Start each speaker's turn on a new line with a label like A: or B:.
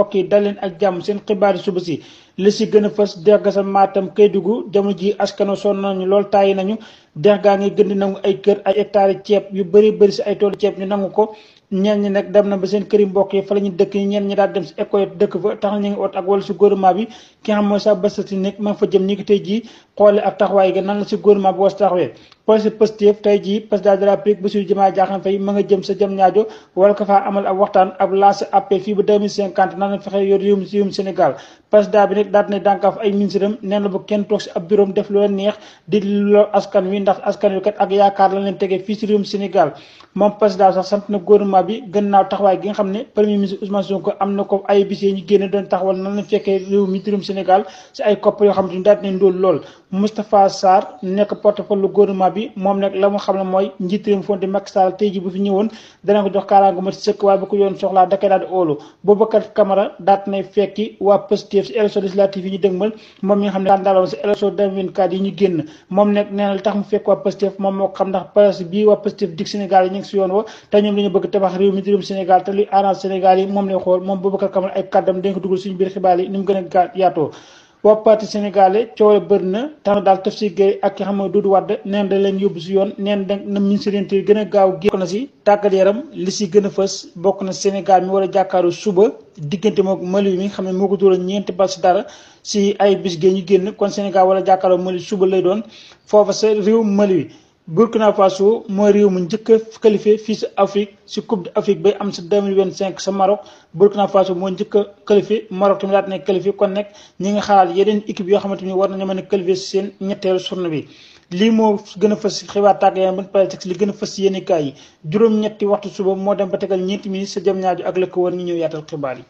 A: mbokk yi dal leen ak jàmm seen xibaar yi suba si li si gën a fës dex ga sa Matam Kédougou jamono ji askano sonn nañu lool tàyyi nañu dex gaa ngi gën di nangu ay kër ay hectares ceeb yu bëri si ay toolu ceeb ñu nangu ko ñeen ñi nag dem na ba seen këri mbokk yi fa la ñu dëkk ñeen ñi daal dem si école dëkk fa tax na ñu ngi oot ak wala si gouvernement bi ki nga xam mooy sa basati nekk ma nga fa jëm ñi ngi tey jii xoole ak taxawaay ga nan la si gouvernement bi was taxawee projet Pastef tey jii président de la République Bassirou Diomaye Diakhar Faye ma nga jëm sa jëm ñaajo wala ko faa amal ab waxtaan ab lancé appel fii ba 2050 nan la fexe yor réewum Sénégal président bi nag daal na dànkaaf ay ministre am nee na bu kenn toog si ab bureau def lu la neex di lor askan wi ndax askan wi kat ak yaakaar la leen tegee fii si réewum Sénégal moom président sax sant na gouvernement bi gannaaw taxawaay gi nga xam ne premier ministre Ousmane Sonko am na ko ay bis yi ñu génne doon taxawal nan lañ fekkee réewum Sénégal si ay kopp yoo xam ne daal nañ ndóol lool Moustapha Sarr nekk porte-parole gouvernement bi moom nag la mu xam ne mooy njiit réew mi fonde Macky Sall tey ji bu fi ñëwoon dana ko jox kaaraangu mat sëkk waaye bu ko yoon soxlaa da koy daal di óolu Boubacar Camara daat nay fekki waa Pastef si élection législative yi ñu dëgmal moom mi nga xam ne daandaaloon si élection 2024 yi ñu génn moom nag nee na li tax mu fekk waa Pastef moom moo ko xam ndax place bii waa Pastef dig Sénégal yi ñu ngi si yoon wa te ñoom dañu bëgg tabax réew mi di réewum Sénégal te luy arrange Sénégal yi moom lay xool moom Boubacar Camara ay kàddam dañ ko dugal suñu biir xibaar yi ni mu gën a yaatoo waa parti sénégalais coow bëri na tax na daal Tafsir Gueye ak ki xam ne Doudou Wade neen da leen yóbbu si yoon neen da na ministre yi gën a gaaw génn na si tàggat yaram li si gën a fës bokk na Sénégal mi war a jàkkaaru suba diggante moom Mali mi nga xam ne moo ko dóor ñeenti bal si dara si ay bis gée ñu génn kon Sénégal war a jàkkaaroo Mali suba lay doon foofa sa réew Mali Burkina Faso mooy réew mu njëkk a qualifié fii si Afrique si Coupe d'Afrique bay am sa 2025 sa Maroc Burkina Faso moo njëkk a qualifié Maroc tamit daal nekk qualifié kon nag ñi nga xalaat yeneen équipe yoo xamante ni war nañu mën a qualifié si seen ñetteelu journée bi lii moo gën a fës si xibaar tàgg yaram ban pare li gën a fës si yenn kaay yi juróom-ñetti waxtu suba moo dem ba tegal ñeenti minutes sa jëm ñaaju ak la ko war ñu ñëw yaatal xibaar yi